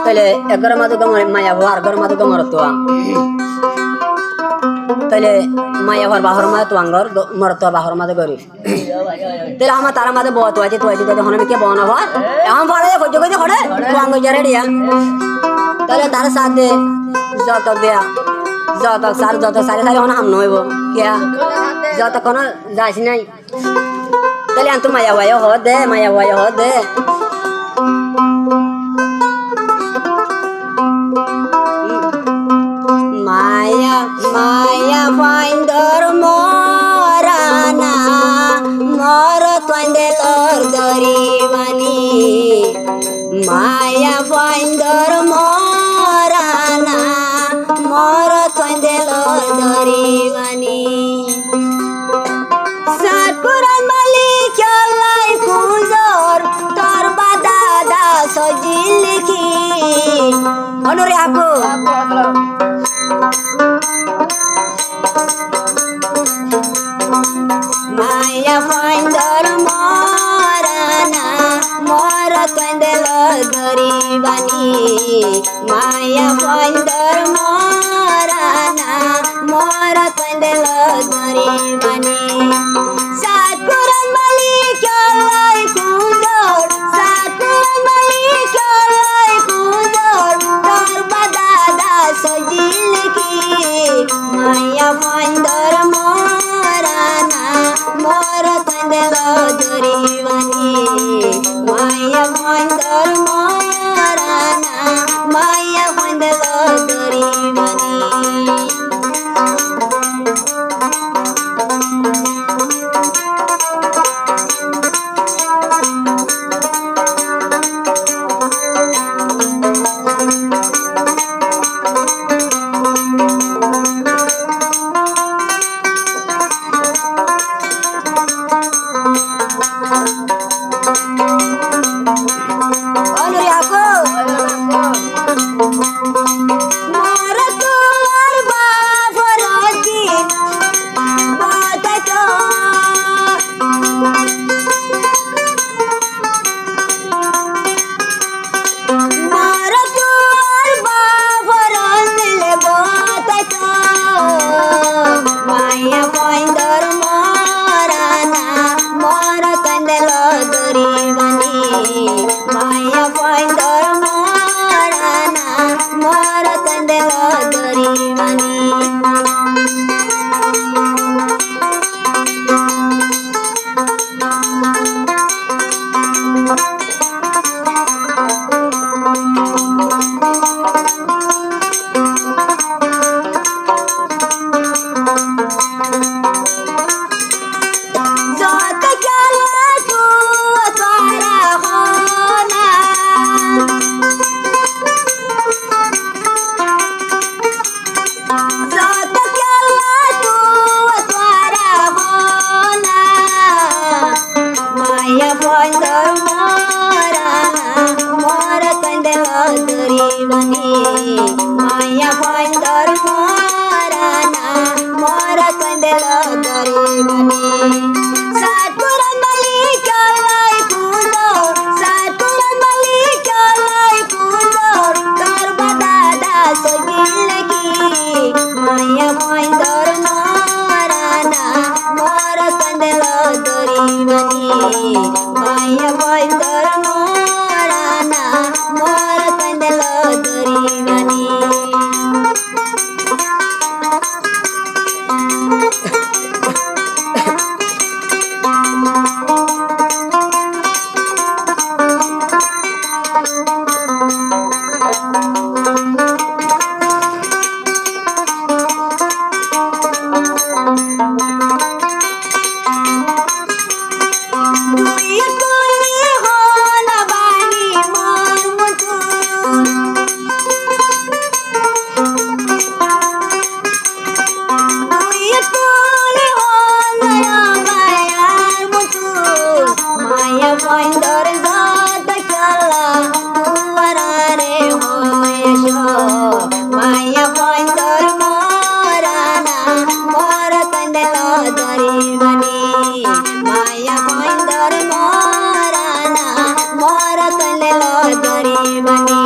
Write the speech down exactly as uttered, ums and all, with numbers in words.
Tóile ek góror mazé uggúa maiyafuwa, ar góror mazé uggúa morotfuwa. Tóile maiyafuwar bafor mazé tuañgor, morotfuwar bafor mazé gorib. Tóile añára tarár mazé bou tuaití, tuaití, tuaití, honó mikká bou no far. Ehón fore foijjé goi de hoçé, tuañgor zare diya. Tóile tará sade, zotok diya, zotok sar, zotok sari, sari honó ham no óibo. Kiyá? Zotok honó zai nái. Tóile iántu maiyafuwaye hoódde, maiyafuwaye hoódde. Maiya, maiyafuaindór morana, morotfuainde lor dóri bani. Maiyafuaindór morana, morotfuainde lor dóri bani. Sat furan malik Allah kuzor, tor badada sojil ki. Onore aku. Maiyafuaindór morana, morotfuainde lor dóri bani. Maiyafuaindór morana, morotfuainde lor dóri bani. Sat furan malik Allah kuzor, sat furan malik Allah kuzor, tor badada sojil ki. Maiyafuaindór morana, morotfuainde lor dóri bani. Maiyafuaindór morana, maiyafuainde lor dóri bani. Onore aku. Morotfuar bafor din botaito. Morotfuar bafor din botaito. Maiyafuaindór morana, morotfuainde lor dóri bani. Maiyafuaindór morana, morotfuainde lor dóri bani. Zoto kiyólla tuáñra hoó na. Zoto kiyólla tuáñra hoó na. Maiyafuaindór morana, morotfuainde lor dóri bani. Maiyafuaindór morana, morotfuainde lor dóri bani. Sat furan malik Allah kuzor, sat furan malik Allah kuzor, tor badada sojil ki. Maiyafuaindór morana, morotfuainde lor dóri bani. Maiyafuaindór morana, morotfuainde lor dóri bani. Dui kuli hona bani mor muntun. Dui kuli hona bani mor muntun. Maiyafuaindór zoto kiyólla tuáñra re hoó eso. Maiyafuaindór morana, morotfuainde lor dóri bani. Maiyafuaindór morana, morotfuainde lor dóri bani.